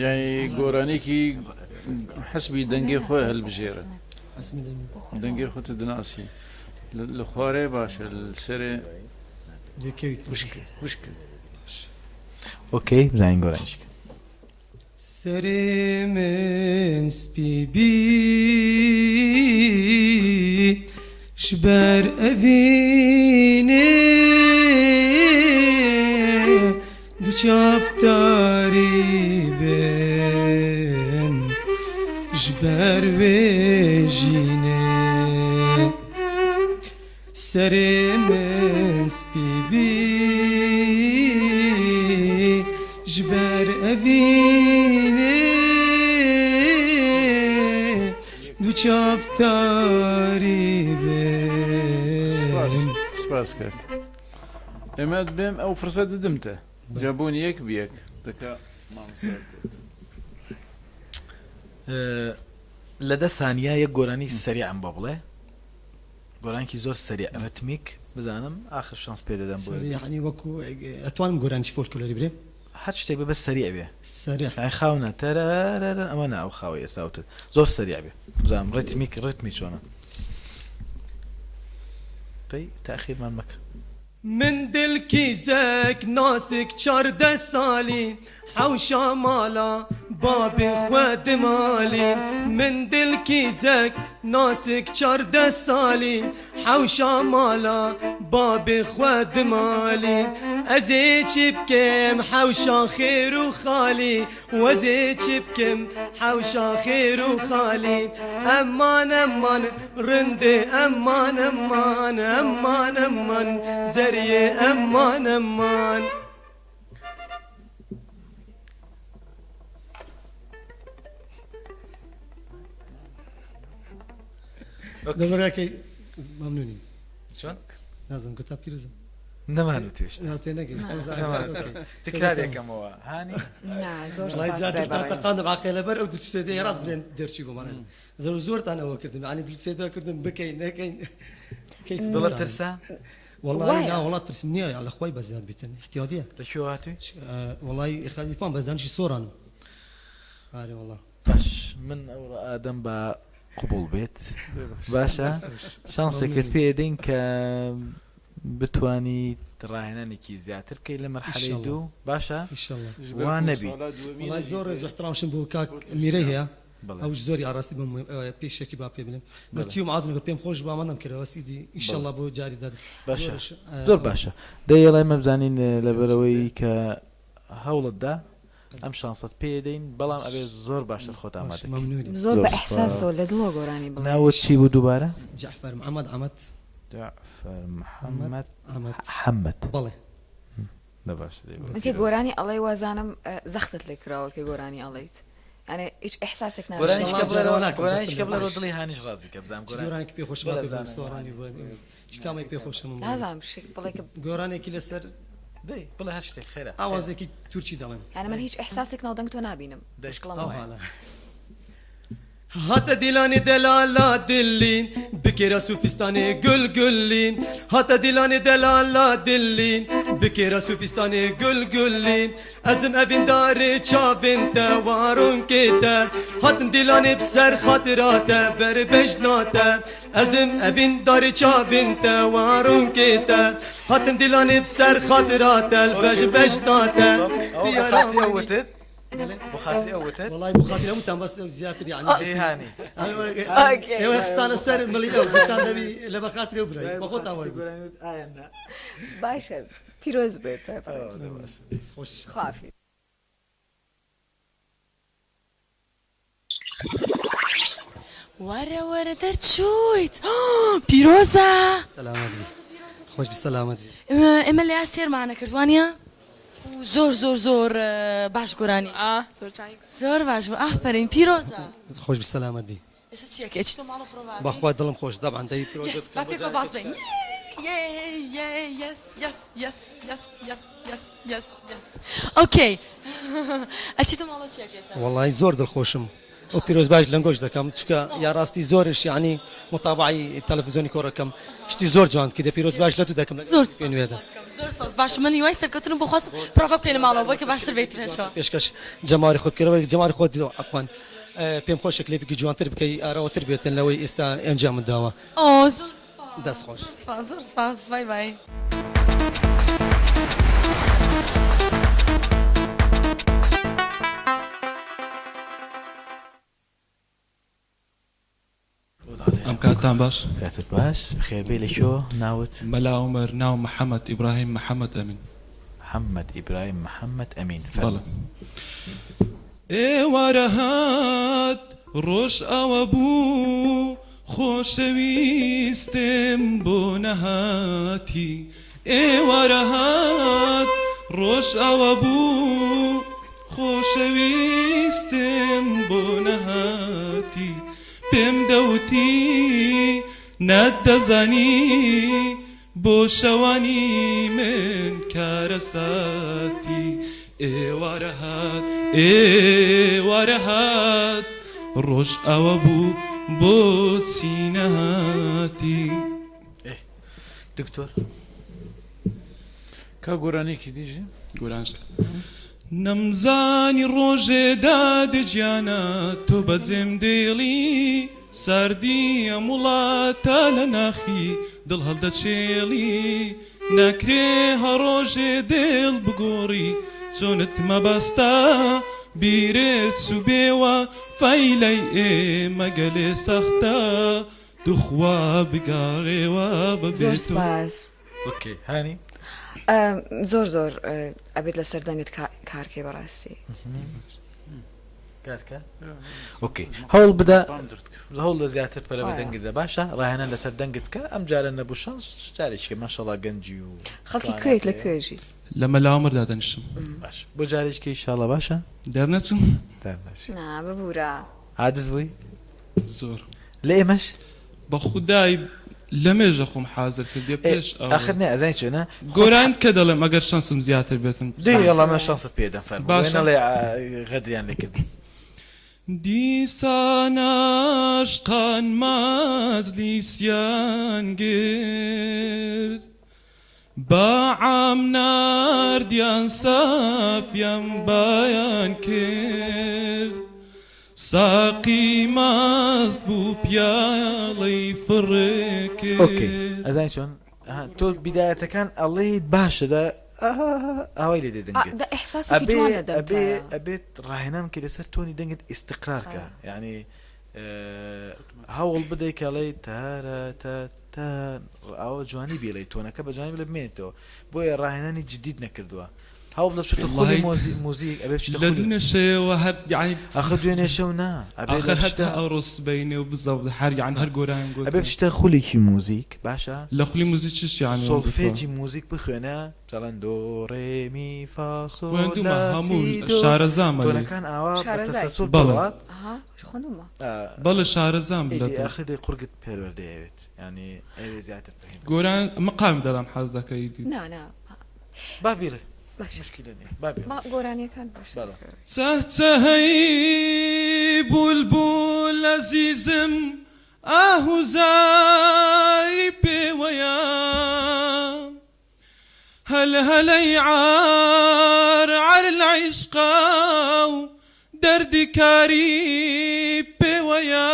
یانی گۆرانیکی حسبی دەنگێ خۆی هەلبژێرە دەنگێ خۆت دناسی لە خوارێ باشە لە سەرێ وشک وشک. ئۆکەی بزانین گۆرانیشکە. سەرێ من سپی بی ژبەر ئەڤینێ دوو چافتاری بن ژبەر وێژینێ سەرێ من سپی بی ژبەر ئەڤینێ دوو چافتاری سپاس بن سپاس کاک ئێمە بێم ئەو فرسە ددمتە جا بوون یەک بە یەک دەکا مامۆستا بێت. لە 10 سانیە یەک گۆرانی سەریعم بۆ بڵێ گۆرانکی زۆر سەریع ڕتمیک بزانم ئاخر شانس پێ دەدەم بۆ یعنی وەکو ئەتوانم گۆرانی فۆلکلۆری برێم هەر شتێک بێ بەس سەریع بێ سەریع یعنی خاونە تەرەرەرە ئەمە نا ئەو خاوەی ئێستا وتت زۆر سەریع بێ بزانم ڕتمیک ڕتمی چۆنە دەی تاخیرمان مەکە. من دلکی زەک ناسک 14 ساڵی حەوشا ماڵا بابێ خوە دماڵی من دلکی زەک ناسک 14 ساڵی حەوشا ماڵا بابێ خوە دماڵی ئەزێ چی بکەم حەوشا خێر و خالی وەزێ چی بکەم حەوشا خێر و خالی ئەمان ئەمان ڕندێ ئەمان ئەمان ئەمان ئەمان زەریێ ئەمان ئەمان. دەبەرەکەی مەمنونیم. چۆن؟ نازم گوتا پیرۆزم. نەمانوت هێشتا. نا تێنەگەیشتم. نەمانوت. تکرارێکەمەوە هانی؟ نا زۆر وەڵای سپاس جا برای دڵتان بەڕێز. تەقاندم عاقێ لەبەر ئەو دوو سێدەی ڕاست بڵێن دەرچی بۆ مانە زۆر زۆرتان ئەوە کردم یعنی دوو سێدە کردم بکەین نەکەین کەیف دڵت نەتان. ترسا؟ والله وایە. نا وەڵا ترسم نییە لە خۆی بە زیاد بیتن احتیاطیە لە کوێ هاتووی؟ وەڵای خەلیفان بەس دانیشی سۆرانم ئارێ وەڵا. باش من ئەو ئادەم بە قبوڵ بێت باشە شانسێکت پێ دەین کە بتوانیت ڕاهێنانێکی زیاتر بکەیت لە مەرحەلەی دوو باشە وا نەبی وەڵای زۆر ڕێز و احترامشم بۆ کاک میرەی هەیە ئەوش زۆری ئاراستی بۆم پێشێکی با پێ بڵێم بەس چی و عازم پێم خۆش بوو ئامادەم کردەوە سیدی ئینشەڵڵا بۆ جاری داد باشە زۆر باشە دەی ئێڵای مە بزانین لەبەرەوەی کە هەوڵت دا ئەم شانسەت پێ دەین بەڵام ئەبێ زۆر باشتر خۆت ئامادە کەی. زۆر بە ئیحساسەوە لە دڵەوە گۆرانی بڵێ. ناوت چی بوو دووبارە؟ جەعفەر محەمەد عەمەد. جەعفەر محەمەد عەمەد. حەمەد. بەڵێ. دە باشە دەی من کە گۆرانی ئەڵێی وازانم زەختت لێ کراوە کە گۆرانی ئەڵێیت یانێ هیچ ئیحساسێک نابێ. گۆرانیش کە بڵێرەوە گۆرانیش کە بڵێرەوە دڵی هانیش ڕازی کە بزانم چ گۆرانێکی پێ خۆشە با پێ بڵێم سۆرانی بۆ چ کامەی پێ خۆشە من بڵێم. نازانم شتێک بڵێ کە گۆرانێکی لەسەر دەی بڵێ هەر شتێک خێرا ئاوازێکی تورکی دەڵێم. یانە من هیچ ئیحساسێک ناو دەنگ تۆ نابینم مشکڵەم ئەوەیە. هاتە دیلانی دەلالا دلی بکێرە سوفیستانی گل گلی هاتە دیلانی دەلالا دلی بکێرە سوفیستانی گل گلی ئەزم ئەڤیندارێ چاڤێن تە وارۆنکێ تە هاتم دیلانێ بسەر خاترا تە بەر بەژنا تە ئەزم ئەڤیندارێ چاڤێن تە وارۆنکێ تە هاتم دیلانێ بسەر خاترا تە بەژ بەژنا تە ئەوە بۆ خاتری ئەو وتت بۆ خاتری ئەو وتت وەڵای بۆ خاتری ئەو وتم بەس ئەو زیاتر یعنی ئەی هانی ئێوە خستانە سەر مڵی ئەو گوتان دەبی لە بە خاتری ئەو برای بە خۆتان وەرگرت. باشە پیرۆز بێت خافی. وەرە وەرە دەرچوویت پیرۆزە. سەلامەت بی خۆش بی سەلامەت بی. ئێمە لەیا سێرمانە کرد وانیە؟ زۆر زۆر زۆر باش گۆرانی زۆر جوانی زۆر باش بوو ئافەرین پیرۆزە. خۆش بی سەلامەت بی. ئێستا چی ئەکەی ئەچیتەوە ماڵەوە پرۆڤە ئەکەی؟ بەخوا دڵم خۆش تەبعەن دەی پرۆژە یەس بکەم با بۆ پێکەوە جارێکی باز بین تر. یێی یێی یەس یەس یەس یەس یەس یەس یەس یەس ئۆکەی ئەچیتە ماڵەوە چی ئەکەی ئێستا؟ وەڵای زۆر دڵخۆشم ئەو پیرۆزبایش لەنگۆش دەکەم چونکە یا ڕاستی زۆرش یانی متابەعەی تەلەفزیۆنی کۆڕەکەم شتی زۆر جوانت کردە پیرۆزبایش لەتو دەکەم لەگەڵ زۆر پێ سوپاس نوێدە. زۆر سوپاس باشە من هیوای سەرکەوتنم بۆ خواست پرۆڤە بکەی لە ماڵەوە بۆی کە باشتر بێیت پێشەوە. پێشکەش جەماوەری خۆت بکەرەوە جەماوەری خۆت عەفوەن پێم خۆشە کلێپێکی جوانتر بکەی ئاراوەتر بێتن لەوەی ئێستا ئەنجامت داوە. ئۆ زۆر سوپاس دەست خۆش. زۆر سوپاس زۆر سوپاس بای بای. ئەم کاتتان باش. کاتت باش بەخێربێی لە کوێوە ناوت؟ مەلا عومەر ناوم محەمەد ئیبراهیم محەمەد ئەمین. محەمەد ئیبراهیم محەمەد ئەمین بەڵێ. فەرموو. ئێوارە هات ڕۆژ ئاوا بوو خۆشەویستم بۆ نەهاتی ئێوارە هات ڕۆژ ئاوا بوو خۆشەویستم بۆ نەهاتی پێم دەوتی نەتدەزانی بۆ شەوانی من کارەساتی ئێوارە هات ئێوارە هات ڕۆژ ئاوا بوو بۆچی نەهاتی. ئێ دکتۆر. کا گۆرانیەکی دیژی؟ گۆرانش نەمزانی ڕۆژێ دادێ گیانە تۆ بەجێم دێڵی ساردی ئەم وڵاتە لە ناخی دڵ هەڵدەچێڵی ناکرێ هەڕۆژێ دڵ بگۆڕی چۆنت مەبەستە بیرت چوبێوە فەیلەی ئێمە گەلێ سەختە توخوا بگەڕێوە بەبێ زۆر تۆ. سپاس. ئۆکەی هانی. زۆر زۆر ئەبێت لەسەر دەنگت کارکەی بەڕاستی. کارکە ئۆکەی هەوڵ بدە هەوڵ لە زیاتر پەرە بە دەنگت دە باشە ڕاهێنان لەسەر دەنگت بکە ئەم جارە نەبوو شانس جارێکی ماشەڵا گەنجی و خەڵکی کوێیت لە کوێ ژیت؟ لە مەلا عومەر دادەنیشم. باش بۆ جارێکی ئیشاڵا باشە دەرنەچم؟ دەرنەچی. نا ببورە. عاجز بووی؟ زۆر. لە ئێمەش؟ بە خودای لە مێژە خۆم حازر کردیە پێش ئەوەی. ئاخر نە ئەزانی چۆنە گۆرانیت کە دەڵێم ئەگەر شەنسم زیاتر بێتن. دەی یەڵا من شەنست پێ دەم فەرموو باشە. نەڵێ غەدریان لێ کردی. دیسان عاشقان مەجلیسیان گرت بە عام ناردیان سافیان بایان کرد ساقی مەست بوو پیاڵەی فڕ ئۆکەی کرد. ئەزانی چۆن ئەها تۆ بیدایەتەکان ئەڵێیت باشە دە ئاوای لێ دێ دەنگت دە ئیحساسێکی ئەبێ جوان لە ئەبێ دەنگتایە. ئەبێت ڕاهێنان بکەی لەسەر تۆنی دەنگت ئیستقرار کە یانی هەوڵ بدەی کە ئەڵێی تارا تا تا ئاوا جوانی بیڵێی تۆنەکە بە جوانی بڵێ بمێنێتەوە بۆیە ڕاهێنانی جدیت نەکردووە. هەوڵ بدە بچێتە خولی موزیک ئەبێ بچیتە لە دوێنێ شەوەوە هەر یەعنی ئاخر دوێنێ شەو نا ئەبێ ئاخر هەتا ئەوڕۆ سبەینێ و بزەبت هەر یەعنی هەر گۆرانیم گۆتووە. ئەبێ بچیتە خولێکی موزیک باشە. لە خولی موزیکیش یەعنی سۆڵفێجی موزیک بخوێنە دەڵێن دۆ ڕێ می فا سۆل خوێندوومە لا هەموو سی دۆ شارەزامە لێی. تۆنەکان ئاوا بە شارەزای. تەسەلسول بەڵێ. بڕوات. ئەها خوێندوومە. بەڵێ شارەزام لە ئیدی تۆ. ئاخر دەی قورگت پەروەردەی ئەوێت یانی ئەوێ زیاتر فەهیم بکەی. گۆران مقام دەڵێم حەز دەکەی ئیدی. نا نا. با بیڵێ باشە. مشکیلە نیە با بیڵێ. بەڵام گۆرانیەکان باشە. بەڵێ. چەهچەهەی بولبول ئەزیزم ئاه و زاری پێوەیە هەل هەلەی عار عار لە عیشقا و دەردی کاری پێوەیە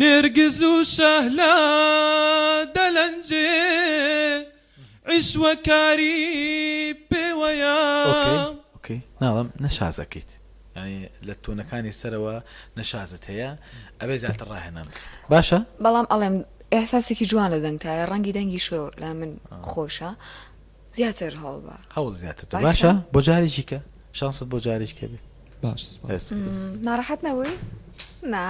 نێرگز و شەهلا دەلەنجێ عیشوە کاری پێوەیە. ئۆکەی ئۆکەی ناڵێم نەشازەکەیت یانی لە تۆنەکانی سەرەوە نەشازت هەیە ئەبێ زیاتر ڕاهێنان بکەیت باشە. بەڵام ئەڵێم ئیحساسێکی جوان لە دەنگتایە ڕەنگی دەنگیشۆ لا من خۆشە زیاتر هەوڵ بە. هەوڵ زیاتر بدە باشە بۆ جارێکی کە شانست بۆ جارێکی کە بێ باش سوپاس. ناڕەحەت نەبووی؟ نا.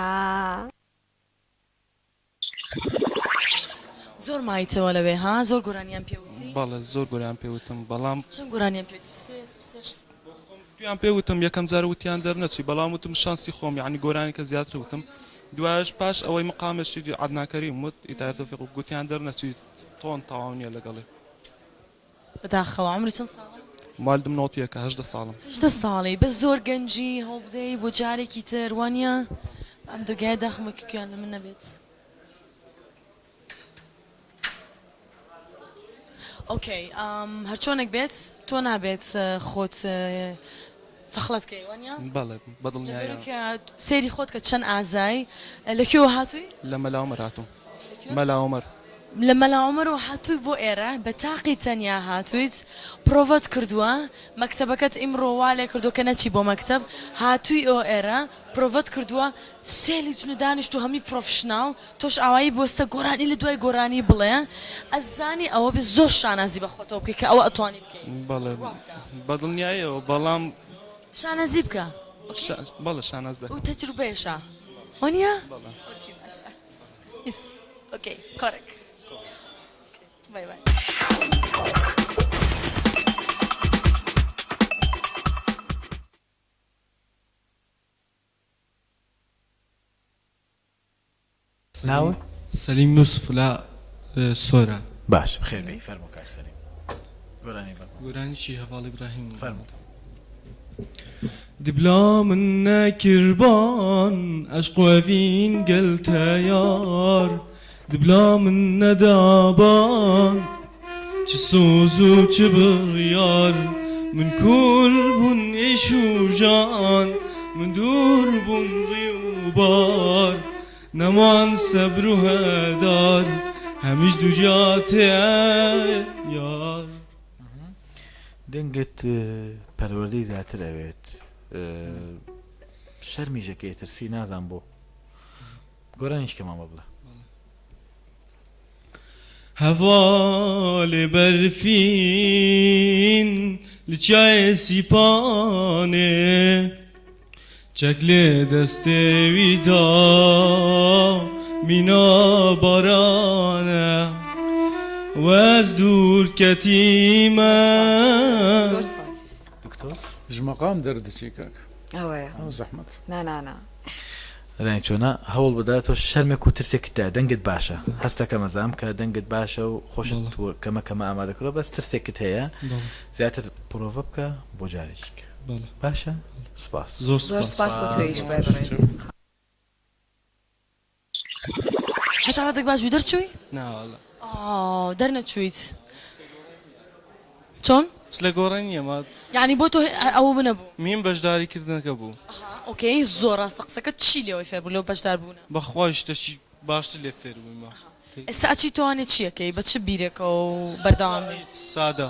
زۆر مایتەوە لەوێ ها زۆر گۆرانیان پێ وتی؟ بەڵێ زۆر گۆرانیان پێ وتم بەڵام. چەند گۆرانیان پێ وتی سێ سێ. دویان پێ وتم یەکەم جار وتیان دەرنەچوی بەڵام وتم شانسی خۆم یانی گۆرانیکە زیاتر وتم دوایش پاش ئەوەی مقامێکی عەدنان کەریم وت ئیدارە تۆفیق گوتیان دەرنەچوی تۆن تەواو نیە لەگەڵی. بەداخەوە عومرت چەند ساڵە؟ مالدم نۆتیەکە 18 ساڵم. 18 ساڵی بەس زۆر گەنجی هەوڵبدەی بۆ جارێکی تر وانیە؟ ئەم دەرگایە داخم وەکی گوێیان لە من نەبێت. ئۆکەی هەرچۆنێک بێت تۆ نابێت خۆت چەخڵەت کەی وانە؟ بەڵێ بەدڵنیایە. سەیری خۆت کە چەند ئازای لە کوێوە هاتووی؟ لە مەلا عومەر هاتووم. مەلا عومەر. لە مەلا عومەرەوە هاتووی بۆ ئێرە بە تاقی تەنیا هاتوویت پرۆڤەت کردووە مەکتەبەکەت ئیمڕۆ وا لێ کردووە کە نەچی بۆ مەکتەب هاتووی ئۆ ئێرە پرۆڤەت کردووە سێ لیجنە دانیشتوو هەمی پرۆفشناڵ تۆش ئاوایی بوەستە گۆرانی لە دوای گۆرانی بڵێ ئەزانی ئەوە بێ زۆر شانازی بە خۆتەوە بکەی کە ئەوە ئەتوانی بکەی بەڵێ بەدڵنیایەوە بەڵام شانازی بکە ئۆکەی بەڵێ شاناز دەکەم و تەجروبەیەشە وەنیە بەڵێ ئۆکەی باشە ئۆکەی کۆرک بای بای. ناوت؟ سەلیم یوسف لە سۆران. باش بەخێر بێی فەرموو کاک سەلیم گۆرانی فەرموو. گۆرانی چی هەڤاڵ ئیبراهیم. فەرموو. دبلا من نەکربان ئەشق و ئەڤین گەل تەیار دبلا من نەدابان چ سۆز و چ بڕیار من کول بوون ئێش و ژان من دوور بوون ڕێ و بار نەمان سەبر و هەدار هەمیش دوریا تێ یار. دەنگت پەروەردەی زیاتر ئەوێت شەرمیش ئەکەی ئەترسی نازانم بۆ گۆرانیش کەمان بۆ بڵێ. هەڤالێ بەرفین لە چیایێ سیپانێ چەک لێ دەستێ وی دا مینا بارانە وەز دوور کەتیمە. زۆر سپاس. دکتۆر. ژ مەقام دەردەچی کاک. ئەوەیە. ئەو زەحمەت. نا نا نا. ئەزانی چۆنە هەوڵ بدە تۆ شەرمێک و ترسێکت تایە دەنگت باشە هەستەکەم ئەزانم کە دەنگت باشە و خۆشت کەمە کەمە ئامادە کردوە بەس ترسێکت هەیە زیاتر پرۆڤە بکە بۆ جارێکی کە باشە سپاس. زۆر سپاس بۆ تۆیش برای بەڕێز. هەتا ڕادەک باش بووی دەرچووی؟ نا وەڵا. ئا دەرنەچوویت چۆن؟ چ لە گۆڕێ نییە ما. یانی بۆ تۆ ئەوە نەبوو؟ میم بەشداری کردنەکە بوو. ئەها ئۆکەی زۆر ڕاستە قسەکەت چی لێوەی فێر بوو لەو بەشدار بوونە؟ بەخوا شتەکی باشتر لێ فێر بوویمە. ئێستا ئەچی تۆ وانێ چیەکەی بە چ بیرێکەوە بەردەوام بی؟ سادە.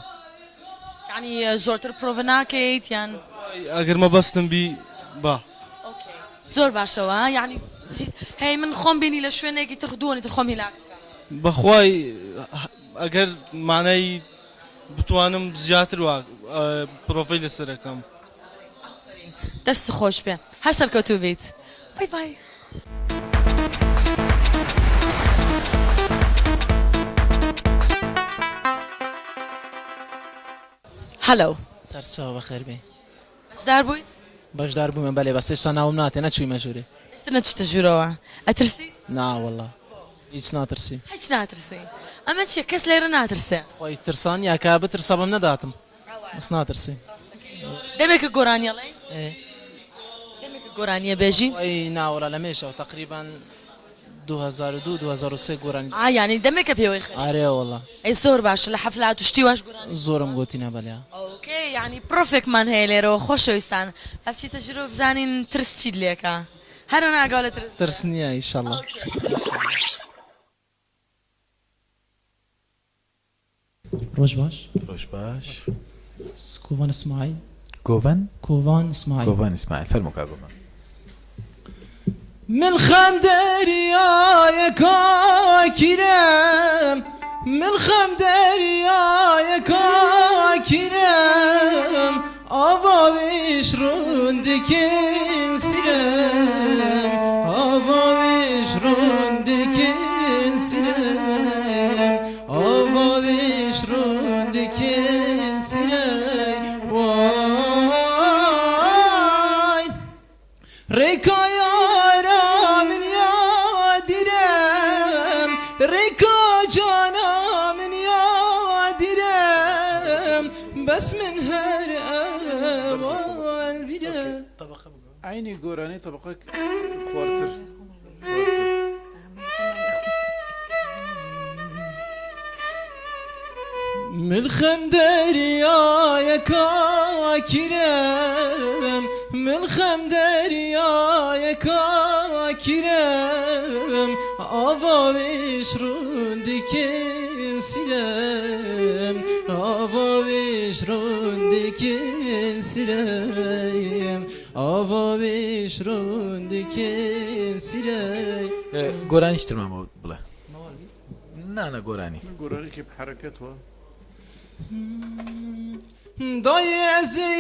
یانی زۆرتر پرۆڤە ناکەیت یان؟ ئەگەر مەبەستم بی با. ئۆکەی زۆر باشەوە یانی هەی من خۆم بینی لە شوێنێکی تر دووەنی تر خۆم هیلاک بکەم. بەخوای ئەگەر مانای. بتوانم زیاتر وا پرۆڤەی لەسەر ئەکەم. دەست خۆش بێ هەر سەرکەوتوو بیت بای بای. هەلۆ. سەرچاو بەخێر بێی. بەشدار بوویت؟ بەشدار بوومە بەلێ بەس هێشتا ناوم ناتێ نەچوویمە ژوورێ. هێشتا نەچوویتە ژوورەوە ئەترسیت؟ نا وەڵا هیچ ناترسیم. هیچ ناترسی ئەمە چیە کەس لێرە ناترسێ. خۆی ترسان نیە کە بترسابم نەداتم بەس ناترسیم. دەمێکە گۆرانی ئەڵێی؟ ئێ. دەمێکە گۆرانیە بێژی؟ خۆی نا وەڵا لەمێژەوە تەقریبەن 2002 2003 گۆرانی. ئا یانی دەمێکە پێوەی خەریکی. ئارێ وەڵا. ئەی زۆر باشە لە حەفلات و شتی واش گۆرانی. زۆرم گۆتینە بەلێ. okay یانی پرۆفێکمان هەیە لێرەوە خۆشەویستان با بچیتە ژورەوە بزانین ترس چیت لێکا هەرە ناگاو لە ترس. ترس نیە ئیشەڵا. ڕۆژ باش. ڕۆژ باش. کۆڤان ئیسماعیل. گۆڤەن؟ کۆڤان ئیسماعیل. کۆڤان ئیسماعیل فەرموو کاک گۆڤان. من خەم دەریایەکا کیرم من خەم دەریایەکا کیرم ئاڤاویش ڕوندکین سیرم ئاڤاویش ڕوندکین سیرم ئاڤاویش ڕوندکین سیرم وای ڕێکا یارا من یا دیرم ڕێکا جانا من یا دیرم بەس من هەر ئەوال بیرم. عەینی گۆرانی تەبەقەک خوارتر. من خەم دەریایەکا کیرم من خەم دەریایەکا کیرم ئاڤاویش ڕوندکین سیرم ئاڤاویش ڕوندکین سیرم ئاڤاویش ڕوندکین سیرم. گۆرانیش ترمان بۆ بڵێ. نا نا گۆرانی. گۆرانیکی بحەرەکەت وە. دایێ ئەزێ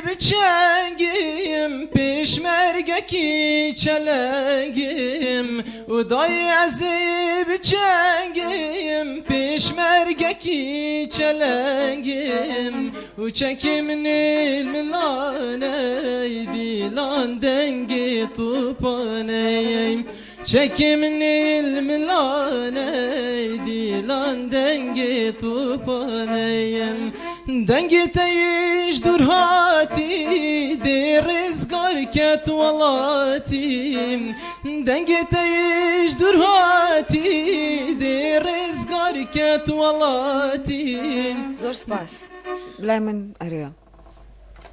بچەنگیم پێشمەرگەکی چەلەنگیم و دایێ ئەزێ بچەنگیم پێشمەرگەکی چەلەنگیم و چەکی منێ ملانەی دیلان دەنگێ توپانەی چەکی منێ ملانەی دیلان دەنگێ توپانەیم دەنگێ تەیش دوور هاتی دێ ڕزگار کەت وڵاتی دەنگێ تەیش دوور هاتی دێ ڕزگار کەت وڵاتی. زۆر سپاس لای من ئەرێ.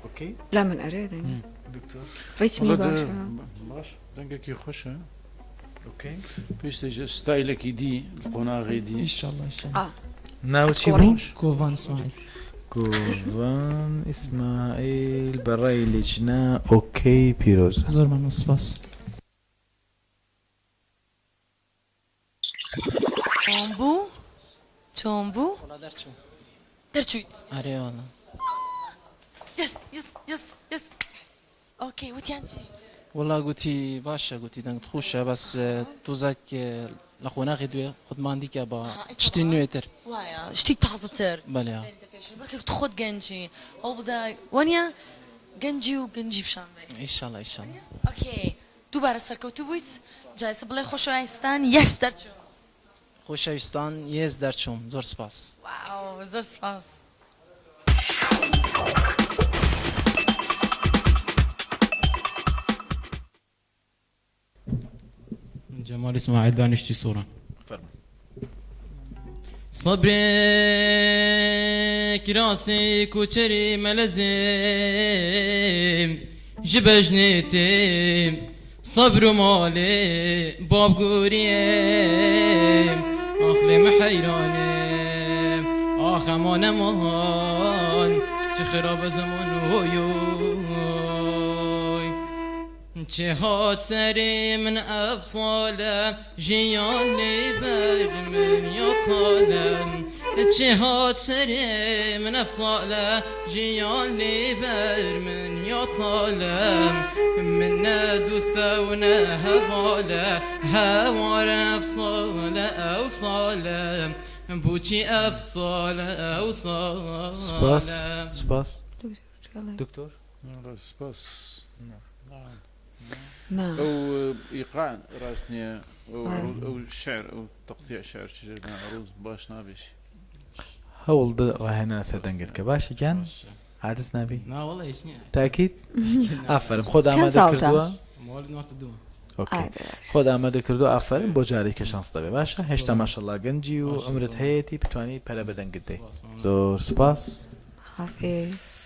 okay لا من ئەرێ دەنگ دکتۆر ڕیتمی باشە. باش دەنگێکی خۆشە. okay پێشتە ستایلێکی دی قۆناغی دی ئیشەڵا ئیشەڵا. ناو چی بوو؟ کۆڤان ئیسماعیل. کۆڤان ئیسماعیل بەڕای لیجنە okay پیرۆزە. زۆر مەمنون سپاس. چۆن بوو؟ چۆن بوو؟ وەڵا دەرچووم. دەرچوویت؟ ئەرێ وەڵا. yes yes yes yes okay وتیان چی؟ وەڵا گوتی باشە گوتی دەنگت خۆشە بەس تۆزەک لە قۆناغی دوێ خۆت ماندی کە بە شتی نوێتر. وایە شتی تازەتر. بەلێ. بەڵکە خۆت گەنجی هەوڵبدە وانیە گەنجی و گەنجی پیشان بەی. ئیشەڵا ئیشەڵا. okay دووبارە سەرکەوتوو بوویت جا ئێستا بڵێ خۆشەویستان yes دەرچووم. خۆشەویستان yes دەرچووم زۆر سپاس. wow زۆر سپاس. جەمال ئیسماعیل دانیشتی سۆران. فەرموو. سەبرێ کراسی کۆچەری مەلەزێم ژ بەژنێ تێم سەبر و مالێ باب گۆریێم ئاخ لێ مە حەیرانێم ئاخ ئەمان ئەمان چ خرابە زەمان هۆی هۆی. چێ هات سەرێ من ئەڤ سالە ژیان لێ بەر من یا کالە چی هات سەرێ من ئەفسالە ژیان لێ بەر من یا تالم من نە دوستە و نە هەڤالە هەوارە ئەفسالە ئەو سالە بۆچی ئەفسالە ئەو سپاس سالە. سپاس دکتۆر سپاس نا. ئەو ئیقاع ڕاست نییە ئەو شعر ئەو تەقتیع شعر چ عروض باش نابێش. هەوڵ دە ڕاهێنان لەسەر دەنگت کە باشە گیان عاجز نابی؟ نا وەڵا هیچ نییە. تاکید؟ ئافەرم خۆت چەند ئامادە ساڵتە؟ کردووە؟ موالید 92. ئۆکەی ئای باشە. خۆت ئامادە کردووە ئافەرم بۆ جارێک کە شانست دەبێ باشە هێشتا ماشەڵا گەنجی و عومرت هەیەتی بتوانی پەرە بە دەنگت دەی زۆر سوپاس. حافظ.